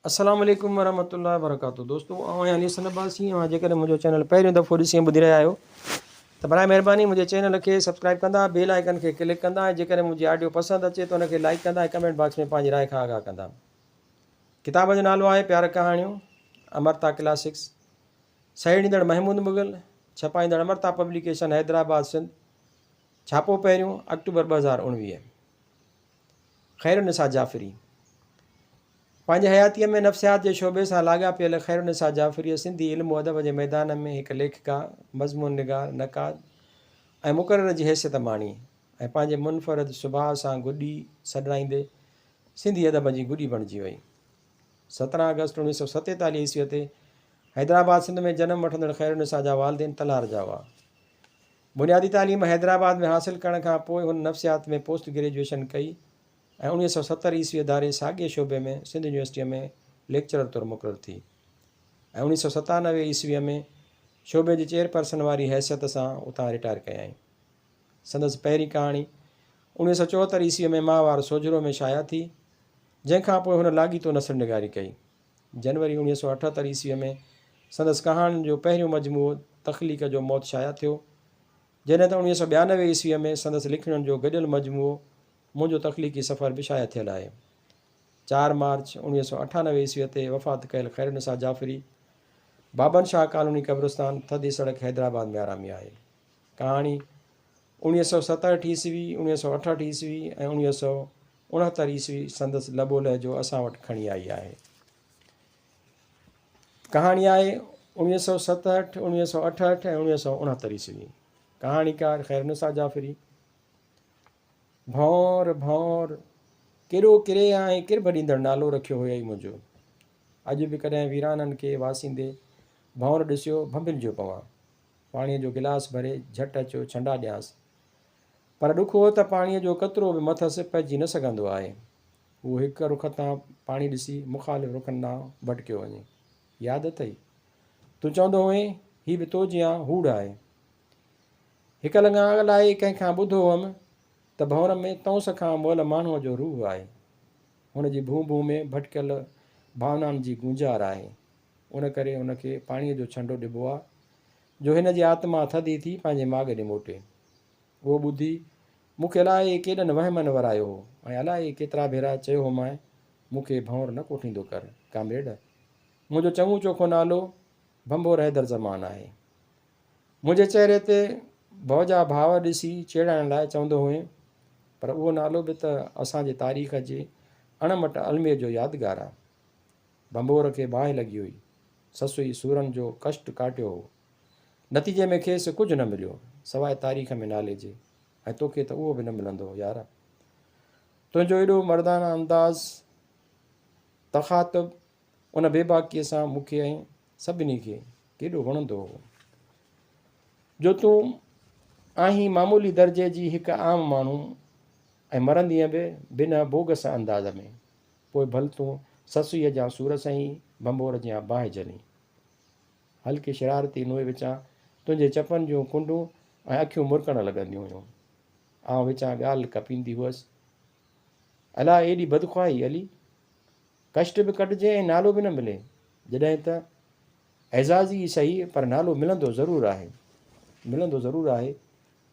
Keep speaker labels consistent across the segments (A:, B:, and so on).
A: السلام عليڪم ورحمة الله وبرڪاته دوستو آئون آهيان علي حسن عباسي اوهان جيڪڏهن منهنجو چينل پهريون دفعو ڏسي ۽ ٻڌي رهيا آهيو ته برائي مهرباني منهنجي چينل کي سبسڪرائب ڪندا بيل آئيڪن کي ڪلڪ ڪندا ۽ جيڪڏهن منهنجي آڊيو پسند اچي ته ان کي لائيڪ ڪندا ۽ ڪمينٽ باڪس ۾ پنهنجي راء کان آگاهه ڪندا ڪتاب جو نالو آهي پيار ڪهاڻيون امرتا ڪلاسڪس سهيڙيندڙ محمود مغل ڇپائيندڙ امرتا پبليڪيشن حيدرآباد سنڌ ڇاپو پهريون آڪٽوبر 2019 خيرالنساء جعفري، پنهنجي حياتيء ۾ نفسيات جي شعبي سان لاڳاپيل خيرالنساء جعفريء سنڌي علم و ادب جي ميدان ۾ هڪ ليکڪا، مضمون نگار، نقاد ۽ مقرر جي حيثيت ماڻي ۽ پنهنجي منفرد سڀاء سان گڏي سڏرائيندي سنڌي ادب جي گڏي بڻجي وئي. 17 آگسٽ 1947 عيسويء تي حيدرآباد سنڌ ۾ جنم وٺندڙ خيرالنساء جا والدين تلهار جا هئا. بنيادي تعليم حيدرآباد ۾ حاصل ڪرڻ کان پوء هن نفسيات ۾ پوسٽ گريجوئيشن ڪئي ۽ 1970 عيسويء ڌاري ساڳئي شعبي ۾ سنڌ يونيورسٽيء ۾ ليڪچرر طور مقرر ٿي ۽ 1997 عيسويء ۾ شعبي جي چيئرپرسن واري حيثيت سان اتان رٽائر ڪيائين. سندس پهرين ڪهاڻي 1974 عيسويء ۾ ماهوار سوجهرو ۾ شايع ٿي، جنهن کان پوء هن لاڳيتو نثر نگاري ڪئي. جنوري 1978 عيسويء ۾ سندس ڪهاڻين جو پهريون مجموعو تخليق جو موت شايع ٿيو، جڏهن ته 1992 عيسويء ۾ سندس لکڻين جو گڏيل مجموعو منهنجو تخليقي سفر به شايع ٿيل آهي. چار مارچ 1998 عيسويء تي وفات ڪيل خيرالنساء جعفري، بابن شاهه ڪالوني قبرستان، ٿڌي سڙڪ حيدرآباد ۾ آرامي آهي. ڪهاڻي 1967 عيسوي، 1968 عيسوي ۽ 1969 عيسوي سندس لب و لهجو اسان وٽ کڻي آئي آهي. ڪهاڻي آهي 1967، 1968 ۽ 1969 عيسوي. ڪهاڻيڪار خيرالنساء جعفري. ڀونر ڀونر، ڪيڏو ڪري ۽ ڪرڀ ڏيندڙ نالو رکيو هيئي منهنجو. اڄ به ڪڏهن ويرانن کي واسيندي ڀونر ڏسيو ڀنڀلجيو پوان. پاڻيء جو گلاس ڀري جهٽ اچيو ڇنڊا ڏيانس. پر ڏک اهو ته پاڻيء جو قطرو به مٿس پئجي نه سگهندو آهي. هو هڪ رخ تان پاڻي ڏسي مخالف رخن ڏانهن ڀٽڪيو وڃي. ياد اٿئي؟ تون چوندو هئين، هي به تو جيان هوڙ آهي. هڪ لڱا الائي ڪنهن کان ٻڌو هئم ته ڀنور ۾ تونس کان مئل ماڻهوء جو روح آهي. هن جي ڀون ڀون ۾ ڀٽڪيل ڀاونائن جي گونجار آهي. ان ڪري هن کي پاڻيء جو ڇنڊو ڏبو آ، جو هن جي آتما ٿڌي ٿي پنهنجي ماڳ ڏي موٽي. اهو ٻڌي مون کي الائي ڪيڏن وهمن ورايو هو ۽ الائي ڪيترا ڀيرا چيو هومانء، مون کي ڀنور نه ڪوٺيندو ڪر، ڪامريڊ! منهنجو چڱو چوکو نالو ڀنڀور حيدر زمان آهي. منهنجي چهري تي ڀؤ جا ڀاو ڏسي چيڙائڻ لاء چوندو هئين، پر اهو نالو به ته اسان جي تاريخ جي اڻ مٽ الميي جو يادگار آ. ڀنڀور کي باهه لڳي هئي. سسئي سورن جو ڪشٽ ڪاٽيو هو. نتيجي ۾ کيس ڪجهه نه مليو، سواء تاريخ ۾ نالي جي ۽ توکي ته اهو به نه ملندو يار. تنهنجو ايڏو مردانه انداز تخاطب ان بيباڪيء سان مون کي ۽ سڀني کي ڪيڏو وڻندو هو. جو تون آهين معمولي درجي جي هڪ عام ماڻهو ۽ مرندينء به بنهه بوگس انداز ۾. پوء ڀل تون سسئيء جيان سور سهين، ڀنڀور جيان باهه جهلين. هلڪي شرارتي نوء وچان تنهنجي چپن جون ڪنڊون ۽ اکيون مرڪڻ لڳنديون هيون. آئون وچان ڳالهه ڪپيندي هئس. الا ايڏي بدخواهي علي! ڪشٽ به ڪٽجي ۽ نالو به نه ملي. جڏهن ته اعزازي ئي سهي پر نالو ملندو ضرور آهي. ملندو ضرور آهي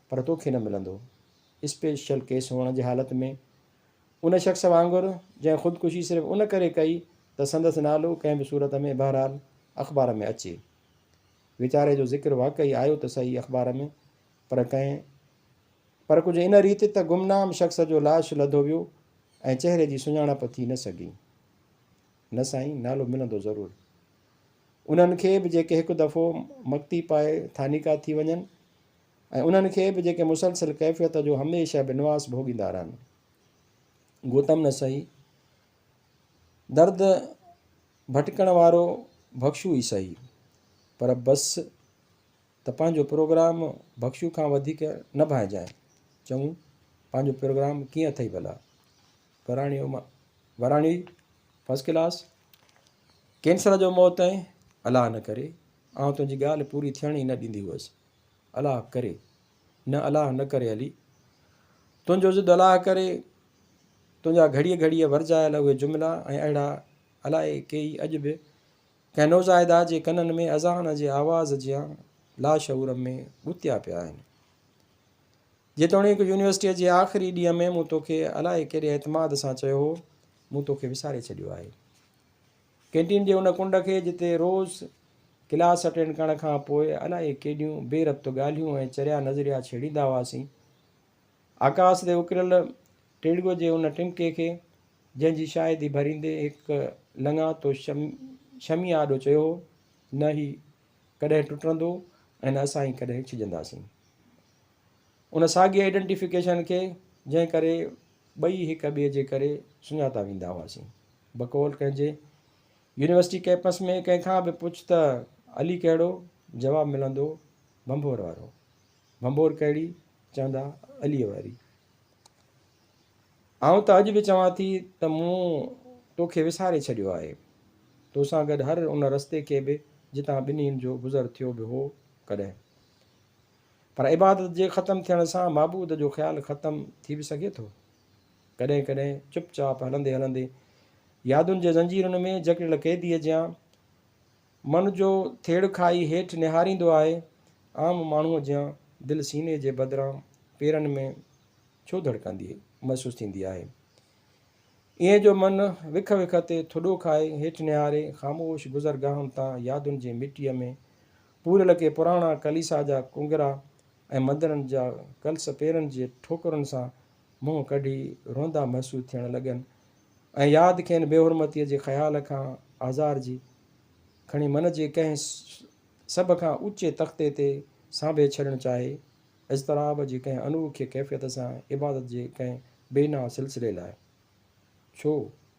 A: پر توکي نه ملندو. اسپيشل ڪيس هئڻ جي حالت ۾ ان شخص وانگر جنهن خودڪشي صرف ان ڪري ڪئي ته سندس نالو ڪنهن به صورت ۾ بهرحال اخبار ۾ اچي. ويچاري جو ذڪر واقعي آيو ته سهي اخبار ۾ پر ڪنهن پر ڪجهه ان ريت ته گمنام شخص جو لاش لڌو ويو ۽ چهري جي سڃاڻپ ٿي نه سگهي. نه سائين نالو ملندو ضرور. انهن کي به جيڪي هڪ دفعو مڪتي پائي ٿانيڪا ٿي وڃن ۽ انهن کي به جيڪي مسلسل ڪيفيت جو هميشه بنواس ڀوڳيندا رهن. گوتم نه سهي، درد ڀٽڪڻ وارو ڀڪشو ئي سهي، پر بس ته پنهنجو پروگرام ڀڪشو کان وڌيڪ نه ڀانئجانء. چڱو، پنهنجو پروگرام ڪيئن اٿئي ڀلا؟ وراڻيو، فرسٽ ڪلاس، ڪينسر جو موت ۽ الله نه ڪري، آئون تنهنجي ڳالهه پوري ٿيڻ ئي نه ڏيندي هئس. الله ڪري. نه الله نه ڪري علي. تنهنجو ضد الله ڪري. تنهنجا گهڙيء گهڙيء ورجايل اهي جملا ۽ اهڙا الائي ڪيئي اڄ به ڪنهن نوزائيده جي ڪنن ۾ اذان جي آواز جيان لاشعور ۾ ڳتيا پيا آهن. جيتوڻيڪ يونيورسٽيء جي آخري ڏينهن ۾ مون توکي الائي ڪيڏي اعتماد سان چيو هو، مون توکي وساري ڇڏيو آهي. ڪينٽين جي ان ڪنڊ کي جتي روز ڪلاس اٽينڊ ڪرڻ کان پوء الائي ڪيڏيون بي ربط ڳالهيون ۽ چريا نظريا ڇيڙيندا هئاسين. آڪاس تي اڪريل ٽيڙڳو جي ان ٽمڪي کي جنهن جي شاهدي ڀريندي هڪ لڱا تو شميء آڏو چيو هو، نه هي ڪڏهن ٽٽندو ۽ نه اسان ئي ڪڏهن ڇڄنداسين. ان ساڳي آئيڊنٽيفڪيشن کي جنهن ڪري ٻئي هڪ ٻئي جي ڪري سڃاتا ويندا هئاسين. بقول ڪنهن جي، يونيورسٽي ڪئمپس ۾ ڪنهن کان به پڇ ته علي ڪهڙو؟ جواب ملندو، ڀنڀور وارو. ڀنڀور ڪهڙي؟ چوندا، عليء واري. آئون ته اڄ به چوان ٿي ته مون توکي وساري ڇڏيو آهي. توسان گڏ هر ان رستي کي به جتان ٻنهين جو گذر ٿيو به هو ڪڏهن. پر عبادت جي ختم ٿيڻ سان معبود جو خيال ختم ٿي به سگهي ٿو؟ ڪڏهن ڪڏهن چپ چاپ هلندي هلندي يادن جي زنجيرن ۾ جڪڙيل قيديء جيان من جو ٿيڙ کائي هيٺ نهاريندو آهي. عام ماڻهوء جيان دل سيني جي بدران پيرن ۾ ڇو ڌڙڪندي محسوس ٿيندي آهي. ائين جو من وک وک تي ٿڏو کائي هيٺ نهاري خاموش گذرگاهن تان يادن جي مٽيء ۾ پوريل ڪي پراڻا ڪليسا جا ڪنگرا ۽ مندرن جا ڪلس پيرن جي ٺوڪرن سان منهن ڪڍي روئندا محسوس ٿيڻ لڳن ۽ ياد کين بيحرمتيء جي خيال کان آزارجي کڻي من جي ڪنهن سڀ کان اوچي تختي تي سانڀي ڇڏڻ چاهي. اضطراب جي ڪنهن انوکي ڪيفيت سان عبادت جي ڪنهن بي ناهه سلسلي لاء. ڇو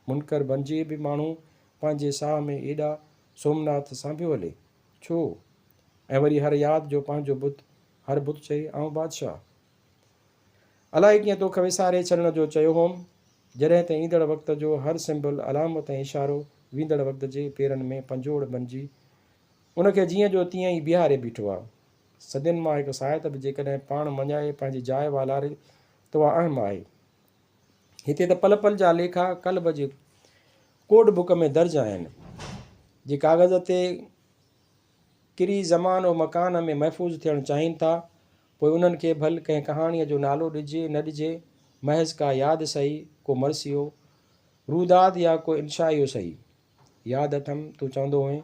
A: منڪر بنجي به ماڻهو پنهنجي ساهه ۾ ايڏا سومناٿ سانڀيو هلي؟ ڇو؟ ۽ وري هر ياد جو پنهنجو بت، هر بت چئي آئون بادشاهه. الائي ڪيئن توک وساري ڇڏڻ جو چيو هوم، جڏهن ته ايندڙ وقت جو هر سمبل، علامت ۽ اشارو ويندڙ وقت جي پيرن ۾ پنجوڙ بنجي ان کي جيئن جو تيئن ئي بيهاري بيٺو آ. صدين مان هڪ ساعت به جيڪڏهن پاڻ مڃائي پنهنجي جاء والاري ته اها اهم آهي. هتي ته پل پل جا ليکا قلب جي ڪوڊ بڪ ۾ درج آهن، جي ڪاغذ تي ڪري زمان و مڪان ۾ محفوظ ٿيڻ چاهين ٿا، پوء انهن کي ڀل ڪنهن ڪهاڻيء جو نالو ڏجي نه ڏجي، محض ڪا ياد سهي، ڪو مرثيو، روداد يا ڪو انشائيو سهي. ياد اٿم، تون چوندو هئين،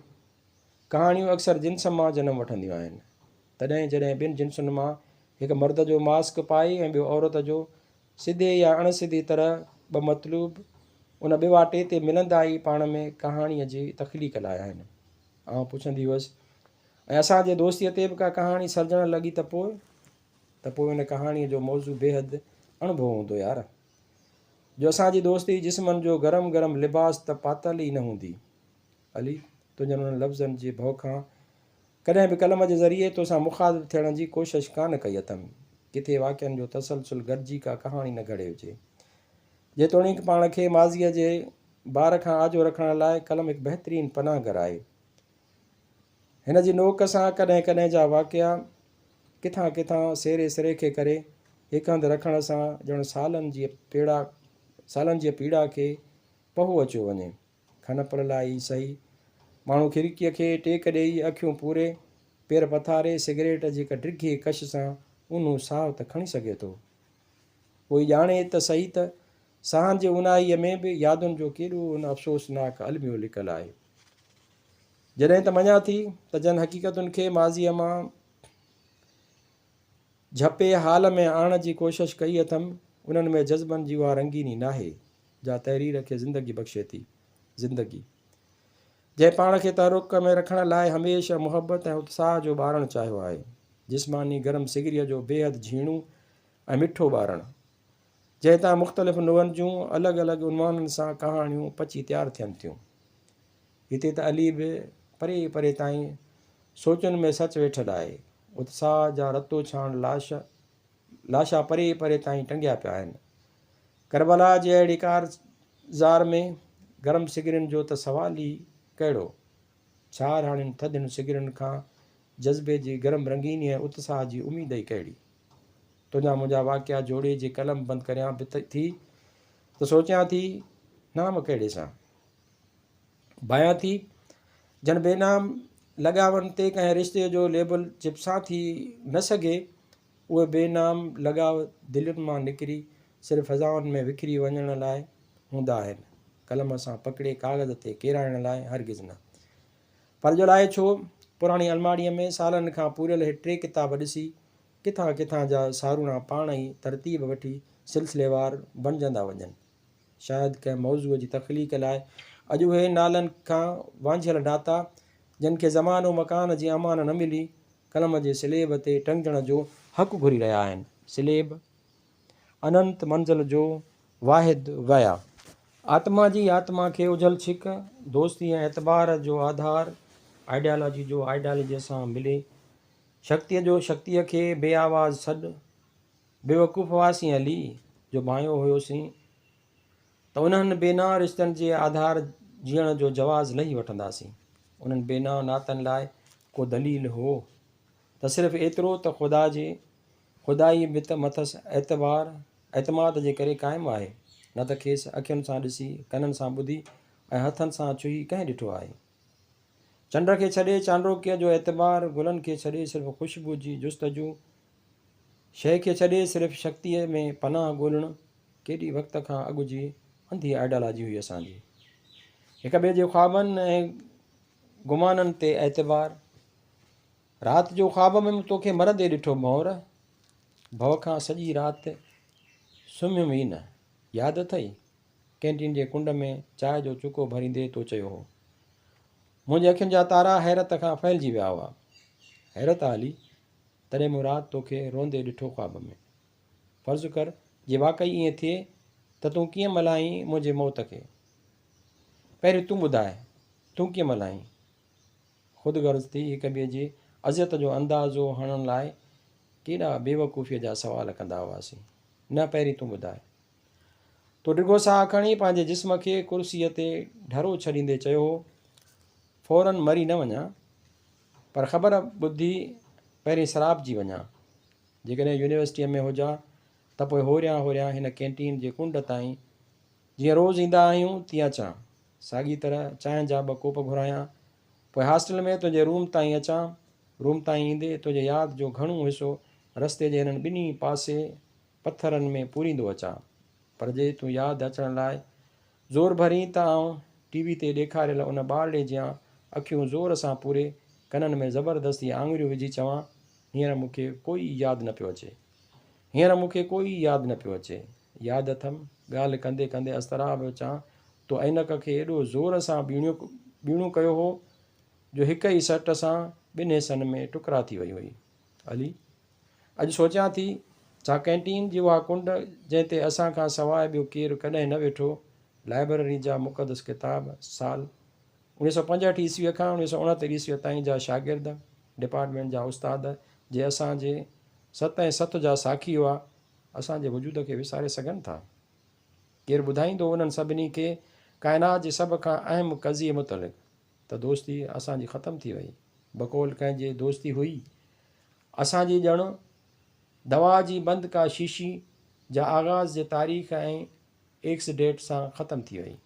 A: ڪهاڻيون اڪثر جنس مان جنم وٺنديون آهن. تڏهن جڏهن ٻن جنسن مان هڪ مرد جو ماسڪ پائي ۽ ٻيو عورت جو، سڌي يا اڻ سڌي طرح ٻه مطلوب ان ٻه واٽي تي ملندا ئي پاڻ ۾ ڪهاڻيء جي تخليق لاء آهن. آئون پڇندي هئس، ۽ اسان جي دوستيء تي به ڪا ڪهاڻي سرجڻ لڳي ته پوء؟ ته پوء ان ڪهاڻيء جو موضوع بيحد اڻڀو هوندو يار. جو اسان جي دوستي جسمن جو گرم گرم لباس ته پاتل ئي نه هوندي. علي، تنهنجن انهن لفظن جي ڀؤ کان ڪڏهن به قلم جي ذريعي توسان مخاطب ٿيڻ جي ڪوشش ڪانه ڪئي اٿم. ڪٿي واقعن جو تسلسل گڏجي ڪا ڪهاڻي نه گهڙي هجي. جيتوڻيڪ پاڻ کي ماضيء جي بار کان آجو رکڻ لاء قلم هڪ بهترين پناهه گهر آهي. هن جي نوڪ سان ڪڏهن ڪڏهن جا واقعا ڪٿان ڪٿان سيري سريکي ڪري هڪ هنڌ رکڻ سان ڄڻ سالن جي پيڙا سالن جي پيڙا کي پهو اچيو وڃي. کن پل لاء ئي سهي. ماڻهو کڙڪيء کي ٽيڪ ڏيئي، اکيون پوري، پير پٿاري، سگريٽ جي هڪ ڊگهي ڪش سان اونهون ساهه ته کڻي سگهي ٿو. ڪوئي ڄاڻي ته سهي ته ساهن جي اونهائيء ۾ به يادن جو ڪيڏو نه افسوسناڪ الميو لڪل آهي. جڏهن ته مڃان ٿي ته جن حقيقتن کي ماضيء مان جهپي حال ۾ آڻڻ جي ڪوشش ڪئي اٿم، انهن ۾ جذبن جي اها رنگيني ناهي، جا تحرير کي زندگي بخشي ٿي. زندگي، جنهن پاڻ کي تحرڪ ۾ رکڻ لاء هميشه محبت ۽ اتساهه جو ٻارڻ چاهيو آهي. جسماني گرم سگريء جو بيحد جهيڻو ۽ مٺو ٻارڻ، جنهن تان مختلف نوعن جون الڳ الڳ عنوانن سان ڪهاڻيون پچي تيار ٿين ٿيون. هتي ته علي به پري پري تائين سوچن ۾ سچ ويٺل آهي. اتساهه جا رتوڇاڻ لاش لاشا پري پري تائين ٽنگيا پيا آهن. ڪربلا جي اهڙي ڪارزار ۾ گرم سگرين جو ته سوال ئي ڪهڙو؟ ڇا راڻين ٿڌين سگرين کان جذبي جي گرم رنگيني ۽ اتساهه جي اميد ئي ڪهڙي؟ تنهنجا منهنجا واقعا جوڙي جي قلم بند ڪريان به ٿي ته سوچيان ٿي نام ڪهڙي سان؟ ڀانيان ٿي، جن بي نام لڳاون تي ڪنهن رشتي جو ليبل چپسان ٿي نه سگهي، اهي بي نام لڳاء دلين مان نڪري صرف فضائن ۾ وکري وڃڻ لاء هوندا آهن، قلم سان پڪڙي ڪاغذ تي ڪيرائڻ لاء هرگز نه. پر جو الائي ڇو پراڻي الماڙيء ۾ سالن کان پوريل هي ٽي ڪتاب ڏسي ڪٿان ڪٿان جا ساروڻا پاڻ ئي ترتيب وٺي سلسليوار بڻجندا وڃن. شايد ڪنهن موضوع جي تخليق لاء اڄ اهي نالن کان وانجهيل ناتا، جن کي زمان و مڪان جي امان نه ملي، قلم جي سليب تي ٽنگجڻ جو حق گهري رهيا آهن. سليب اننت منزل جو واحد ويا. آتما جي آتما کي اجهل ڇڪ، دوستي ۽ اعتبار جو آڌار، آئيڊيالاجي جو آئيڊيالوجيء سان ملي، شڪتيء جو شڪتيء کي بي آواز سڏ، بيوقوف هئاسين علي، جو ڀانئيو هيوسين ته انهن بي نانء رشتن جي آڌار جيئڻ جو جواز لهي وٺنداسين. انهن بي نانء ناتن لاء ڪو دليل هو ته صرف ايترو ته خدا جي خدائي به ته مٿس اعتبار اعتماد جي ڪري قائم آهي، نه ته کيس اکين سان ڏسي، ڪنن سان ٻڌي ۽ هٿن سان ڇهي ڪنهن ڏٺو آهي؟ چنڊ کي ڇڏي چانڊوڪيء جو اعتبار، گلن کي ڇڏي صرف خوشبو جي جستجو، شيء کي ڇڏي صرف شڪتيء ۾ پناهه ڳولڻ ڪيڏي وقت کان اڳ جي انڌي آئيڊالاجي هئي اسان جي. هڪ ٻئي جي خوابن ۽ گمانن تي اعتبار. رات جو خواب ۾ مون توکي مرندي ڏٺو ڀونر. ڀؤ کان سڄي رات سمهيم ئي نه. ياد اٿئي؟ ڪينٽين جي ڪنڊ ۾ چاء جو چڪو ڀريندي تو چيو هو. منهنجي اکين جا تارا حيرت کان ڦهلجي ويا هئا. حيرت آ علي! تڏهن مون رات توکي روئندي ڏٺو خواب ۾. فرض ڪر جي واقعي ائين ٿئي ته تون ڪيئن ملهائين منهنجي موت کي؟ پهرين تون ٻڌاء، تون ڪيئن ملهائين؟ خود غرض ٿي هڪ ٻئي جي اذيت جو اندازو هڻڻ لاء ڪيڏا بيوقوفيء جا سوال ڪندا هئاسين. نه پهرين تون ٻڌاء. تو ڊگهو ساهه کڻي پنهنجي جسم کي ڪرسيء تي ڍرو ڇڏيندي چيو هو، فوراً مري نه وڃان. پر خبر ٻڌي پهرين سراپجي وڃان. جيڪڏهن يونيورسٽيء ۾ هجان ته پوء هوريان هوريان هن ڪينٽين جي ڪنڊ تائين جيئن روز ايندا آهيون تيئن اچان. ساڳي طرح چانهه جا ٻه ڪوپ گهرايان. پوء هاسٽل ۾ تنهنجي روم تائين اچان. روم تائين ايندي تنهنجي ياد جو گهڻو حصو رستي جي هنن ٻنهي پاسي پٿرن ۾ پوريندو اچان. پر جي تون ياد اچڻ لاء زور ڀرين ته آئون ٽي وي تي ڏيکاريل ان ٻارڙي جيان اکيون زور سان پوري ڪنن ۾ زبردستي آڱريون وجهي چوان، هينئر مون کي ڪوئي ياد نه پيو اچي. هينئر مون کي ڪوئي ياد نه پيو اچي. ياد اٿم، ڳالهه ڪندي ڪندي اضطراب وچان تو عينڪ کي ايڏو زور سان ٻيڻو ڪيو هو جو هڪ ئي سٽ سان ٻن حصن ۾ ٽڪرا ٿي وئي هئي. علي! اڄ سوچيان ٿي، ڇا ڪئنٽين جي اها ڪنڊ، جنهن تي اسان کان سواء ٻيو ڪير ڪڏهن نه ويٺو، لائبرري جا مقدس ڪتاب، سال 1965 عيسويء کان 1969 عيسويء تائين جا شاگرد، ڊپارٽمينٽ جا استاد، جي اسان جي ست ۽ ست جا ساکي هئا، اسان جي وجود کي وساري سگهن ٿا؟ ڪير ٻڌائيندو انهن سڀني کي ڪائنات جي سڀ کان اهم قضيي متعلق ته دوستي اسان جي ختم ٿي وئي، بقول ڪنهن جي دوستي هئي اسان جي ڄڻ دوا جي بند ڪا شيشي جا آغاز جي تاريخ ۽ ايڪس ڊيٽ سان ختم ٿي وئي.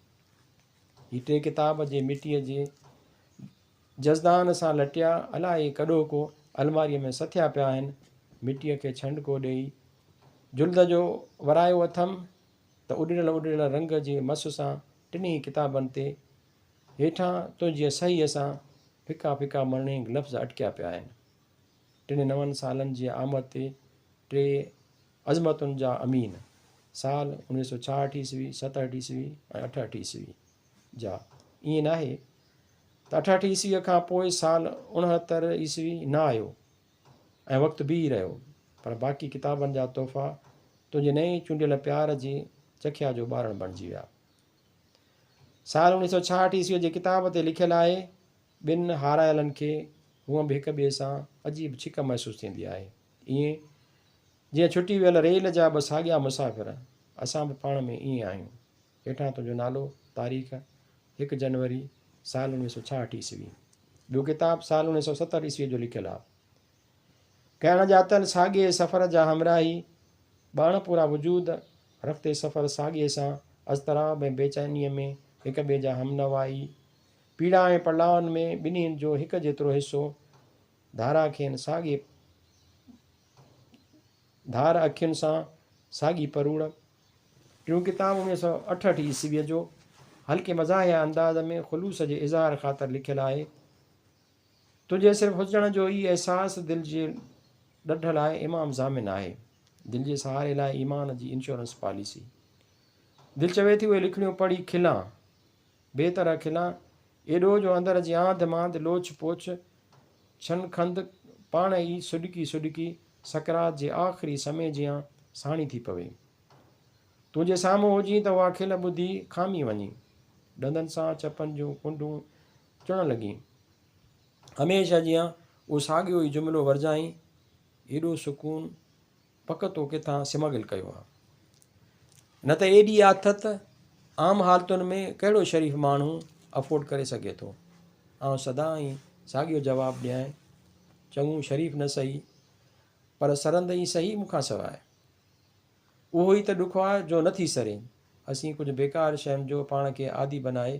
A: هي ٽي ڪتاب جي مٽيء جي جزدان سان لٽيا الائي ڪڏهوڪو الماريء ۾ سٿيا پيا آهن. مٽيء کي ڇنڊڪو ڏيئي جلد جو ورايو اٿم ته اڏريل اڏريل رنگ جي مس سان ٽنهي ڪتابن تي هيٺان تنهنجيء صحيح سان ڦڪا ڦڪا مرڻينگ لفظ اٽڪيا پيا آهن. ٽن نون سالن جي آمد تي ٽي عظمتن جا امين، سال 1966 عيسوي، 67 عيسوي ۽ 68 عيسوي جا. ائين ناهي ته 68 عيسويء کان پوء سال 69 عيسوي نه آيو ۽ وقت بيهي رهيو، پر باقي ڪتابن جا تحفا تنهنجي نئين چونڊيل پيار جي چکيا جو ٻارڻ بڻجي ويا. سال 1966 عيسويء جي ڪتاب تي لکيل آهي، ٻن هارايلن کي هونء به هڪ ٻئي سان عجيب ڇڪ محسوس ٿيندي آهي. ائين جيئن ڇٽي ويل ريل جا ٻه ساڳيا مسافر. اسان به پاڻ ۾ ائين آهيون. هيٺان تنهنجو نالو، تاريخ، هڪ جنوري، سال 1966 عيسوي. ٻيو ڪتاب سال 1970 عيسويء جو لکيل آ. ڪنهن اڻڄاتل ساڳئي سفر جا همراهي، ٻه اڻپورا وجود، رفتي سفر ساڳئي سان اضطراب ۽ بيچينيء ۾ هڪ ٻئي جا همنوائي، پيڙا ۽ پڙلاون ۾ ٻنهين جو هڪ جيترو حصو، ڌارا کين ساڳي ڌار اکين سان ساڳي پروڙ. ٽيون ڪتاب 1968 عيسويء جو هلڪي مزاحيه انداز ۾ خلوص جي اظهار خاطر لکيل آهي. تنهنجي صرف هجڻ جو ئي احساس دل جي ڏڍ لاء امام ضامن آهي. دل جي سهاري لاء ايمان جي انشورنس پاليسي. دل چوي ٿي اهي لکڻيون پڙهي کلان. بي طرح کلان. ايڏو جو اندر جي آنڌ مانڌ، لوڇ پوڇ، ڇن کنڌ پاڻ ئي سڏڪي سڏڪي سڪرات جي آخري سمي جيان ساڻي ٿي پوي. تون جي سامهون هجين ته اها کل ٻڌي کامي وڃين. ڏندن سان چپن جون ڪنڊون چڻڻ لڳين. هميشه جيان اهو ساڳيو ئي جملو ورجائين، ايڏو سڪون پڪ تو ڪٿان سمگل ڪيو آ. نه ته ايڏي آٿت عام حالتن ۾ ڪهڙو شريف ماڻهو افورڊ ڪري سگهي ٿو. آئون سدائين ساڳيو جواب ڏيانء، چڱو شريف نه سهي، پر سرندئين سهي مون کان سواء. اهو ئي ته ڏک آ جو نه ٿي سرين. اسين ڪجهه بيڪار شين جو پاڻ کي عادي بنائي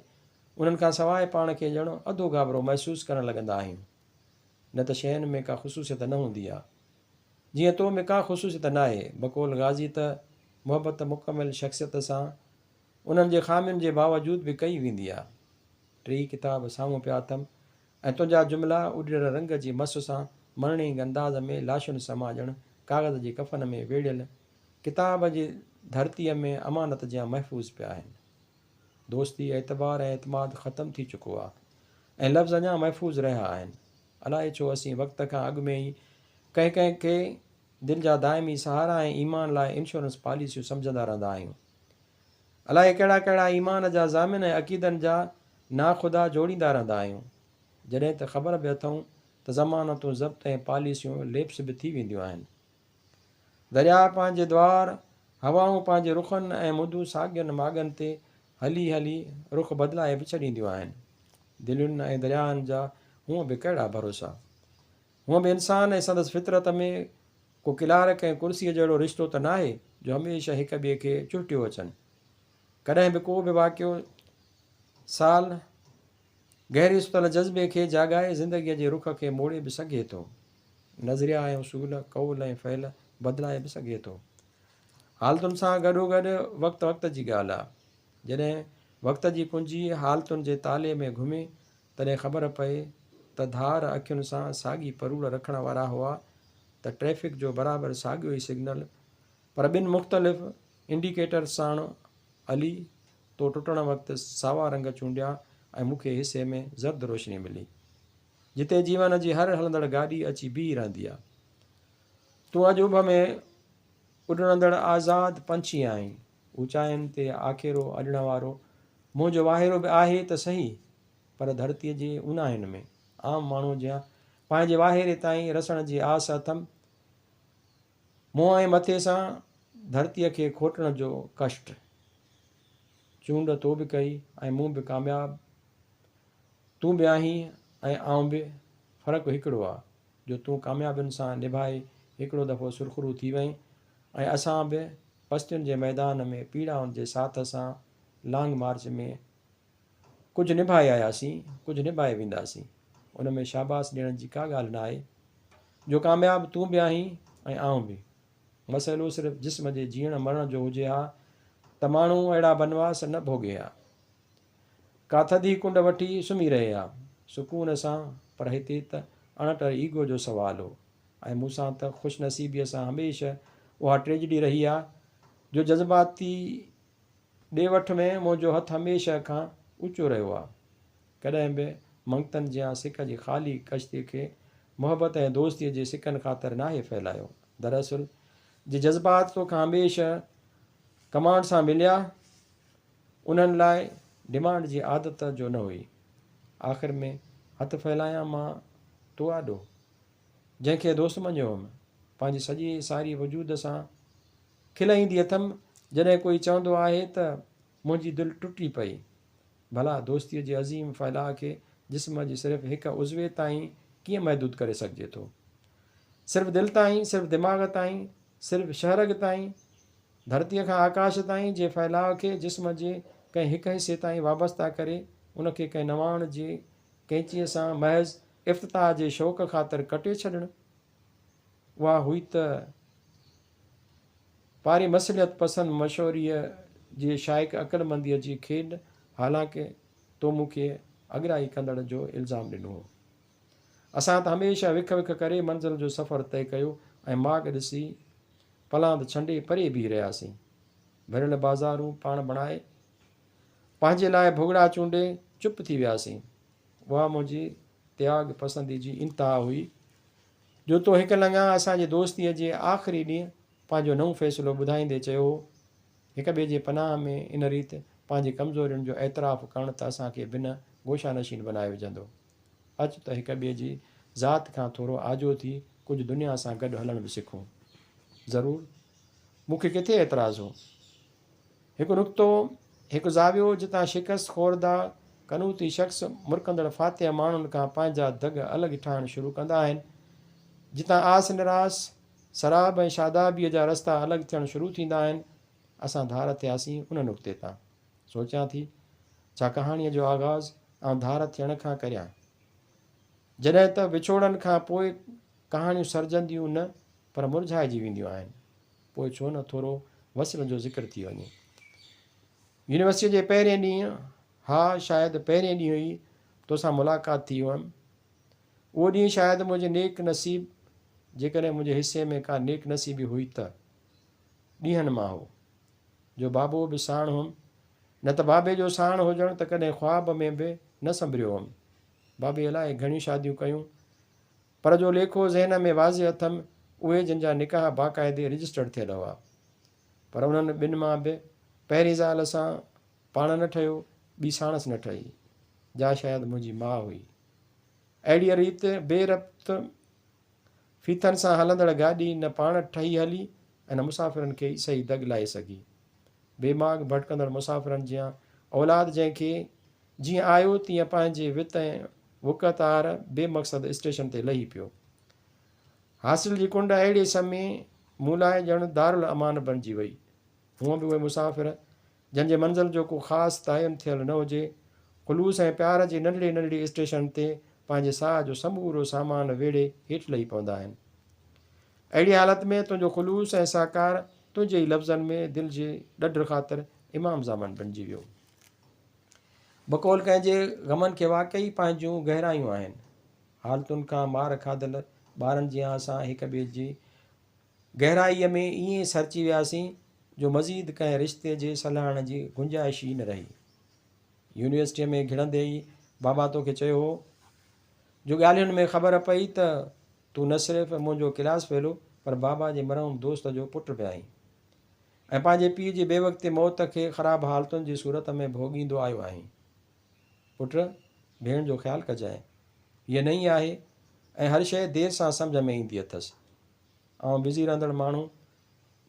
A: انهن کان سواء پاڻ کي ڄڻ اڌو گابرو محسوس ڪرڻ لڳندا آهيون. نه ته شين ۾ ڪا خصوصيت نه هوندي آ. جيئن تو ۾ ڪا خصوصيت ناهي. بقول غازي ته محبت مڪمل شخصيت سان انهن جي خامين جي باوجود به ڪئي ويندي آ. ٽيئي ڪتاب سامهون پيا اٿم ۽ تنهنجا جملا اڏريل رنگ جي مس سان مرڻينگ انداز ۾ لاشن سمان ڄڻ ڪاغذ جي ڪفن ۾ ويڙهيل ڪتاب جي ڌرتيء ۾ امانت جيان محفوظ پيا آهن. دوستي، اعتبار ۽ اعتماد ختم ٿي چڪو آ ۽ لفظ اڃا محفوظ رهيا آهن. الائي ڇو اسين وقت کان اڳ ۾ ئي ڪنهن ڪنهن کي دل جا دائمي سهارا ۽ ايمان لاء انشورنس پاليسيون سمجهندا رهندا آهيون. الائي ڪهڙا ڪهڙا ايمان جا ضامن ۽ عقيدن جا ناخدا جوڙيندا رهندا آهيون. جڏهن ته خبر به اٿئون ته ضمانتون ضبط ۽ پاليسيون ليپس به ٿي وينديون آهن. درياء پنهنجي دوار، هوائون پنهنجي رخن ۽ مندون ساڳين ماڳن تي هلي هلي رخ بدلائي به ڇڏينديون آهن. دلين ۽ درياهن جا هونء به ڪهڙا ڀروسا. هونء به انسان ۽ سندس فطرت ۾ ڪو ڪلارڪ ۽ ڪرسيء جهڙو رشتو ته ناهي جو هميشه هڪ ٻئي کي چهٽيو اچن. ڪڏهن به ڪو به واقعو سال گهري ستل جذبي کي جاڳائي زندگيء جي رخ کي موڙي به سگهي ٿو. نظريا ۽ اصول، قول ۽ فعل بدلائي به سگهي ٿو. حالتن سان گڏوگڏ وقت وقت جي ڳالهه آ. جڏهن وقت جي ڪنجي حالتن جي تالي ۾ گهمي تڏهن خبر پئي ته ڌار اکين سان ساڳي پروڙ رکڻ وارا هئا ته ٽريفڪ جو برابر ساڳيو ئي سگنل پر ٻن مختلف انڊيڪيٽرز ساڻ علي تو ٽٽڻ وقت ساوا رنگ چونڊيا ۽ مون کي حصي ۾ زرد روشني ملي. جتي جيون جي هر هلندڙ گاڏي اچي بيهي رهندي آ. تون اڄ اڀ ۾ اڏرندڙ آزاد پنڇي آهين. اوچاين تي آکيرو اڏڻ وارو منهنجو واهيرو به آهي ته سهي، پر ڌرتيء جي اوناهين ۾ عام ماڻهوء جيان پنهنجي واهيري تائين رسڻ جي آس اٿم. منهن ۽ مٿي سان ڌرتيء کي کوٽڻ جو ڪشٽ. چونڊ تو به ڪئي ۽ مون به ڪامياب تون به آهين ۽ آئون به، فرق هڪڙو آ جو تون ڪاميابين سان نڀائي هڪڙو دفعو سرخرو ٿي وئين ۽ اسان به پستين جي ميدان ۾ پيڙائن جي ساٿ سان لانگ مارچ ۾ ڪجهه نڀائي آياسين، ڪجهه نڀائي وينداسين. ان ۾ شاباس ڏيڻ جي ڪا ڳالهه ناهي جو ڪامياب تون به آهين ۽ آئون به. مسئلو صرف جسم جي جيئڻ مرڻ جو هجي ها ته ماڻهو اهڙا بنواس نه ڀوڳي ها. ڪا ٿڌي ڪنڊ وٺي سمهي رهي ها سڪون سان پر هتي ته اڻٽر ايگو جو سوال هو ۽ مون سان ته خوش نصيبيء سان هميشه اها ٽريجڊي رهي آ جو جذباتي ڏي وٺ ۾ منهنجو هٿ هميشه کان اوچو رهيو آ. ڪڏهن به منگتن جيان سڪ جي خالي ڪشتي کي محبت ۽ دوستيء جي سڪن خاطر ناهي ڦهلايو. دراصل جي جذبات توکان هميشه ڪمانڊ سان مليا، انهن لاء ڊمانڊ جي عادت جو نه هئي. آخر ۾ هٿ ڦهلايان مان تو آڏو، جنهن کي دوست مڃيو هئم، پنهنجي سڄي ساري وجود سان کل ايندي اٿم جڏهن ڪوئي چوندو آهي ته منهنجي دل ٽٽي پئي. ڀلا دوستيء جي عظيم ڦهلاء کي جسم جي صرف هڪ عضوي تائين ڪيئن محدود ڪري سگهجي ٿو؟ صرف دل تائين، صرف دماغ تائين، صرف شهرگ تائين، ڌرتيء کان آڪاش تائين جي ڦهلاء کي جسم جي ڪنهن هڪ حصي تائين وابسته ڪري ان کي ڪنهن نواڻ جي قينچيء سان محض افتتاح جي شوق خاطر ڪٽي ڇڏڻ، اها هئي ته پاري مصلحت پسند مشوريء جي شائق عقلمنديء جي کيڏ، حالانڪ تو مون کي اڳرائي ڪندڙ جو الزام ڏنو هو. اسان ته هميشه وک وک ڪري منزل جو سفر طئي ڪيو ۽ ماڳ ڏسي پلاند ڇنڊي پري بيهي رهياسين. ڀريل بازارون پاڻ بڻائي، پنهنجي لاء ڀڳڙا چونڊي چپ ٿي وياسين. اها منهنجي تياڳ پسندي جي انتها هئي، جو تو هڪ لڱا اسان جي دوستيء جي آخري ڏينهن پنهنجو نئون فيصلو ٻڌائيندي چيو هو، هڪ ٻئي جي پناهه ۾ ان ريت پنهنجي ڪمزورين جو اعتراف ڪرڻ ته اسان کي بنهه گوشه نشين بنائي وجهندو. اچ ته هڪ ٻئي جي ذات کان ٿورو آجو ٿي ڪجهه دنيا سان گڏ هلڻ به سکون. ضرور. مون کي ڪٿي اعتراض هو؟ هڪ نقطو، هڪ زاويو جتان شڪست خورده قنوطي شخص مرڪندڙ فاتح ماڻهن کان پنهنجا دڳ الڳ ٺاهڻ شروع ڪندا آهن، جتان آس نراس، سراب ۽ شادابيء جا رستا الڳ ٿيڻ شروع ٿيندا آهن، اسان ڌار ٿياسين ان نقطي تان. سوچيان ٿي، ڇا ڪهاڻيء جو آغاز آئون ڌار ٿيڻ کان ڪريان؟ جڏهن ته وڇوڙن کان پوء ڪهاڻيون سرجنديون نه پر مرجهائجي وينديون آهن. پوء ڇو نه ٿورو وصل جو ذڪر ٿي وڃي. يونيورسٽيء جي پهرين ڏينهن، ها شايد پهرين ڏينهن ئي توسان ملاقات ٿي هئم. اهو ڏينهن شايد منهنجي نيڪ نصيب، جيڪڏهن منهنجي حصي ۾ ڪا نيڪ نصيبي هئي ته، ڏينهن مان هو. جو بابو به ساڻ هئم. نه ته بابي جو ساڻ هجڻ ته ڪڏهن خواب ۾ به نه سنڀريو هئم. بابي الائي گهڻيون شاديون ڪيون. پر جو ليکو ذهن ۾ واضح اٿم، اهي جن جا نڪاح باقاعدي رجسٽرڊ ٿيل هئا. پر انهن ٻن مان به پهرين زال سان پاڻ نه ٺهيو، ٻي ساڻس نه ٺهي، جا شايد منهنجي ماء هئي. اهڙيء ريت بي ربط ڦيٿن سان هلندڙ گاڏي نه پاڻ ٺهي هلي ۽ نه مسافرن کي ئي صحيح دڳ لائي سگهي. بي ماڳ ڀٽڪندڙ مسافرن جيان اولاد جنهن کي جيئن آيو تيئن پنهنجي وت ۽ وقعت آهر بي مقصد اسٽيشن تي لهي پيو. حاصل جي ڪنڊ اهڙي سمي مون لاء ڄڻ دارالامان بڻجي وئي. هونء به اهي مسافر، جن جي منزل جو ڪو خاص تعين ٿيل نه هجي، خلوص ۽ پيار جي ننڍڙي ننڍڙي اسٽيشن تي پنهنجي ساهه جو سمورو سامان ويڙهي هيٺ لهي پوندا آهن. اهڙي حالت ۾ تنهنجو خلوص ۽ سهڪار تنهنجي ئي لفظن ۾ دل جي ڏڍ خاطر امام زمان بڻجي ويو. بقول ڪنهن جي غمن کي واقعي پنهنجون گهرايون آهن. حالتن کان مار کاڌل ٻارن جيان اسان هڪ ٻئي جي گهرائيء ۾ ائين سرچي وياسين جو مزيد ڪنهن رشتي جي سلهاڙڻ جي گنجائش ئي نه رهي. يونيورسٽيء ۾ گهڙندي ئي بابا توکي چيو هو جو ڳالهين ۾ خبر پئي ته تون نه صرف منهنجو ڪلاس فيلو پر بابا جي مرحوم دوست جو پٽ به آهين. ۽ پنهنجي پيء جي بي وقتي موت کي خراب حالتن جي صورت ۾ ڀوڳيندو آيو آهين. پٽ، ڀيڻ جو خيال ڪجانء. هيء نئين آهي ۽ هر شيء دير سان سمجهه ۾ ايندي اٿس. آئون بزي رهندڙ ماڻهو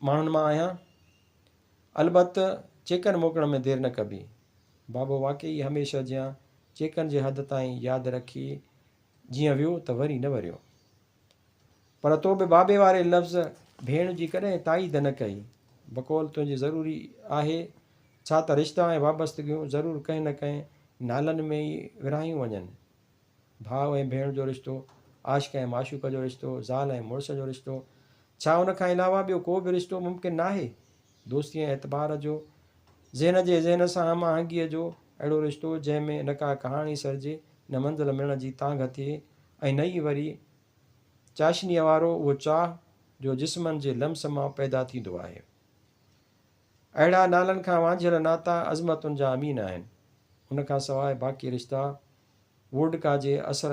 A: ماڻهن مان آهيان. البت چيڪن موڪلڻ ۾ دير نه ڪبي. بابو واقعي ئي هميشه جيان چيڪن جي حد تائين ياد رکي جيئن ويو ته وري نه وريو. پر تو به بابي واري لفظ ڀيڻ جي ڪڏهن تائيد نه ڪئي. بقول تنهنجي ضروري آهي ڇا ته رشتا ۽ وابستگيون ضرور ڪنهن نه ڪنهن نالن ۾ ئي ورهايون وڃن. ڀاء ۽ ڀيڻ جو رشتو، عاشق ۽ معشوق جو رشتو، زال ۽ مڙس جو رشتو، ڇا ان کان علاوه ٻيو ڪو به رشتو ممڪن ناهي؟ دوستي ۽ اعتبار جو، ذهن جي ذهن سان هم آهنگيء جو اهڙو رشتو جنهن ۾ نه ڪا ڪهاڻي سرجي، نه منزل ملڻ جي تانگهه ٿئي ۽ نه ئي وري چاشنيء وارو اهو چاهه جو جسمن جي لمس مان پيدا ٿيندو آهي. اهڙا نالن کان وانجهيل ناتا عظمتن جا امين آهن. ان کان سواء باقي رشتا ووڊڪا جي اثر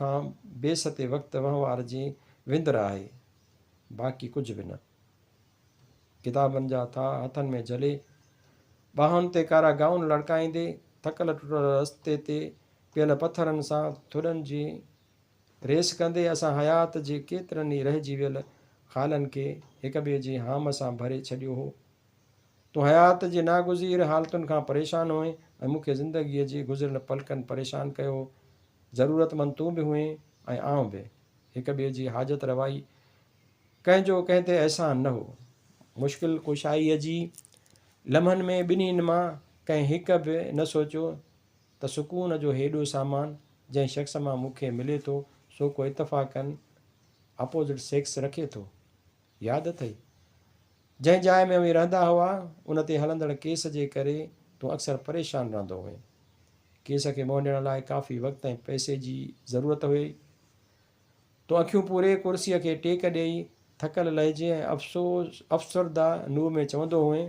A: کان بي ستي وقت وهنوار جي وندر آهي، باقي ڪجهه به نه. ڪتابن جا ٿانء هٿن ۾ جهلي، ٻانهن تي ڪارا گائون لڙڪائيندي، ٿڪل ٽٽل رستي تي پيل پٿرن سان ٿڏن جي ريس ڪندي اسان حيات جي ڪيترن ئي رهجي ويل خالن کي هڪ ٻئي جي هام سان ڀري ڇڏيو هو. تون حيات جي ناگزير حالتن کان پريشان هئين ۽ مون کي زندگيء جي گذريل پلڪن پريشان ڪيو هو. ضرورتمند تون به هئين ۽ آئون به. هڪ ٻئي جي حاجت روائي ڪنهن جو ڪنهن تي احسان نه هو. مشڪل ڪشائيء جي لمحن ۾ ٻنهين مان ڪنهن هڪ به نه سوچيو ته سڪون جو هيڏو سامان جنهن شخص مان مون کي ملي ٿو سو ڪو اتفاقاً اپوزٽ سيڪس رکي ٿو؟ ياد اٿئي؟ جنهن جاء ۾ اوهين رهندا هئا، ان تي هلندڙ ڪيس جي ڪري تون اڪثر پريشان رهندو هئين. ڪيس کي منهن ڏيڻ لاء ڪافي وقت ۽ پئسي جي ضرورت هئي. تون اکيون پوري ڪرسيء کي ٽيڪ ڏيئي ٿڪل لهجي ۽ افسوس افسرده نوع ۾ چوندو هئين،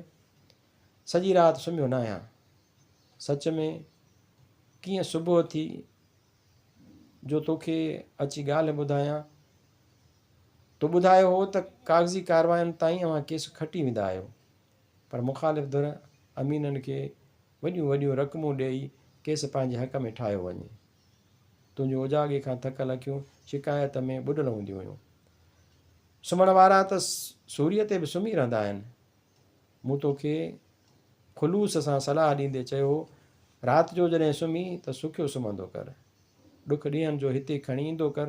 A: سڄي رات سمهيو ناهيان. سچ ۾ ڪيئن صبح ٿي جو توکي اچي ڳالهه ٻڌايان. تو ٻڌايو هو ته ڪاغذي ڪارواين تائين اوهان ڪيس کٽي ويندا آهيو، پر مخالف ڌر امينن کي وڏيون وڏيون رقمون ڏيئي ڪيس پنهنجي حق ۾ ٺاهيو وڃي. تنهنجون اوجاڳي کان ٿڪل اکيون شڪايت ۾ ٻڏل هونديون هيون. سمهڻ وارا ته سوريء تي به سمهي رهندا آهن. مون توکي خلوص سان صلاح ڏيندي چيو هو، رات جو جڏهن سمهين ته سکيو سمهندو ڪر. ڏک ڏينهن جو هتي کڻي ايندو ڪر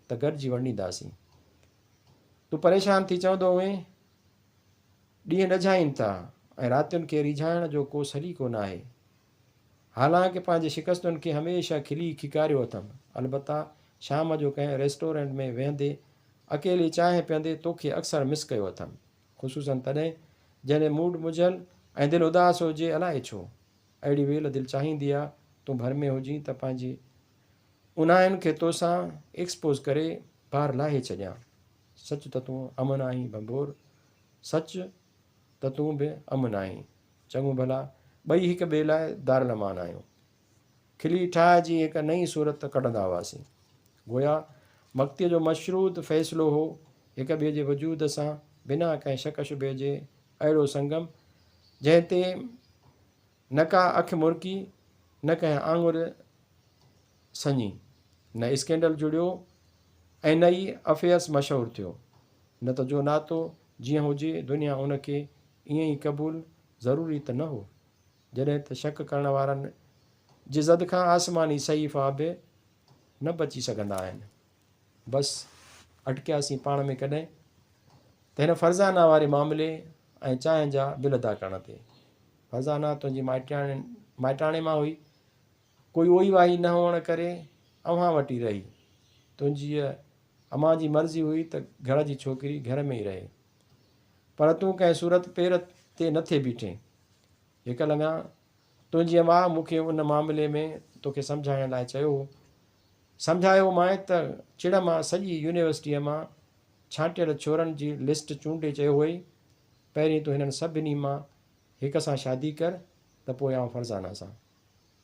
A: ته گڏجي ونڊينداسين. تون پريشان ٿي چوندو هئين، ڏينهن ڏجهائين ٿا ۽ راتين کي ريجهائڻ جو ڪو سليقو ناهي. حالانڪ پنهنجي شڪستن کي هميشه کلي کيڪاريو اٿم. البته شام جو ڪنهن ريسٽورنٽ ۾ ويهندي اڪيلي چانهه پيئندي توکي اڪثر مس ڪيو اٿم. خصوصاً تڏهن جڏهن موڊ مجهيل ۽ دل اداس هجي الائي ڇو اهڙي ويل دل چاهيندي آ تون ڀر ۾ هجين ته پنهنجي اونهاين کي توسان ايڪسپوز ڪري بار لاهي ڇڏيان. سچ ته تون امن آهين ڀنڀور سچ ته تون به امن آهين. چڱو ڀلا ٻئي هڪ ٻئي لاء دارالامان آهيون. کلي ٺاهه جي هڪ نئين صورت ڪڍندا هئاسين. گويا مڪتيء جو مشروط فيصلو هو هڪ ٻئي جي وجود سان بنا ڪنهن شڪ شبهي جي اهڙو سنگم، جنهن تي نه ڪا اک مرڪي، نه ڪنهن آڱر سڃي، نه اسڪينڊل جڙيو ۽ نه ئي افيئرس مشهور ٿيو. نه ته جو ناتو جيئن هجي، دنيا ان کي ائين ئي قبول ضروري ته نه هو. جڏهن ته شڪ ڪرڻ وارن جي زد کان آسماني صحيفا به نه بچي سگهندا آهن. بس اٽڪياسين پاڻ ۾ ڪڏهن ته هن فرزانه واري معاملي ۽ چانهه جا بل ادا ڪرڻ تي. فرزانه تنهنجي مائٽاڻي مان هئي. ڪوئي اوئي وائي نه هئڻ ڪري اوهان وٽ ئي رهي. تنهنجيء امان جي مرضي هئي ته گهر جي ڇوڪري گهر ۾ ئي رهي. پر تون ڪنهن صورت پير تي نه ٿي بيٺين. هڪ لڱا، تنهنجيء ماء مون کي ان معاملي ۾ توکي سمجهائڻ لاء چيو هو. سمجهايومانء ته چڙ مان سڄي يونيورسٽيء مان ڇانٽيل ڇورن جي لسٽ چونڊي چيو هئي، پهرين تون هنن سڀني مان هڪ سان شادي ڪر ته پوء آئون فرزانه سان.